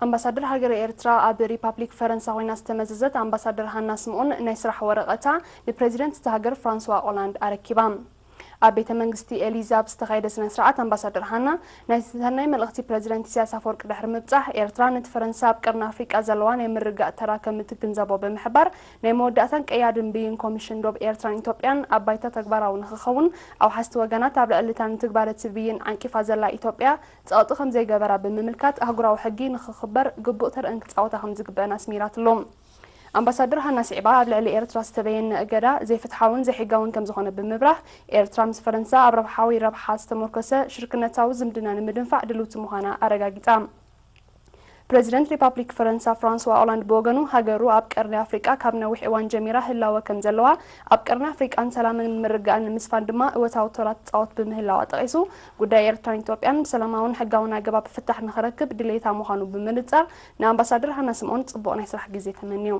ኣምባሳደር ሃገረ ኤርትራ ኣብ ሪፓብሊክ ፈረንሳ ኮይና ዝተመዘዘት ኣምባሳደር ሃና ስምኦን ናይ ስራሕ ወረቐታ ንፕሬዚደንት እታ ሃገር ፍራንስዋ ኦላንድ ኣረኪባ። ኣብ ቤተ መንግስቲ ኤሊዝ ኣብ ዝተኻየደ ስነ ስርዓት ኣምባሳደር ሃና ናይ ሰናይ መልእኽቲ ፕሬዚደንት ኢሳያስ ኣፈወርቂ ድሕሪ ምብጻሕ፣ ኤርትራ ነቲ ፈረንሳ ኣብ ቀርኒ ኣፍሪቃ ዘለዋ ናይ ምርግጋእ ተራ ከም እትግንዘቦ ብምሕባር፣ ናይ መወዳእታን ቀያድን ብይን ኮሚሽን ዶብ ኤርትራን ኢትዮጵያን ኣብ ባይታ ተግባራዊ ንኽኸውን፣ ኣውሓስቲ ወገናት ኣብ ልዕሊ እታ ንትግባረ እቲ ብይን ዓንቂፋ ዘላ ኢትዮጵያ ጸቕጢ ከም ዘይገበራ ብምምልካት፣ ኣህጉራዊ ሕጊ ንኽኽበር ግቡእ ተርእን ክጻወታ ከም ዝግበአን ኣስሚራትሉ። ኣምባሳደር ሃና ስዒባ ኣብ ልዕሊ ኤርትራ ዝተበየነ እገዳ ዘይፍትሓውን ዘይሕጋውን ከም ዝኾነ ብምብራህ፣ ኤርትራ ምስ ፈረንሳ ኣብ ረብሓዊ ረብሓ ዝተመርኮሰ ሽርክነታዊ ዝምድና ንምድንፋዕ ድልውቲ ምዃና ኣረጋጊጻ። ፕሬዚደንት ሪፓብሊክ ፈረንሳ ፍራንስዋ ኦላንድ ብወገኑ፣ ሃገሩ ኣብ ቀርኒ ኣፍሪቃ ካብ ነዊሕ እዋን ጀሚራ ህላወ ከም ዘለዋ፣ ኣብ ቀርኒ ኣፍሪቃን ሰላምን ምርግጋእን ንምስፋን ድማ እወታዊ ተራ ትጻወት ብምህላዋ ጠቒሱ፣ ጉዳይ ኤርትራን ኢትዮጵያን ብሰላማውን ሕጋውን ኣገባብ ፍታሕ ንኽረክብ ድሌታ ምዃኑ ብምንጻር፣ ንኣምባሳደር ሃና ስምኦን ጽቡቕ ናይ ስራሕ ግዜ ተመንዩ።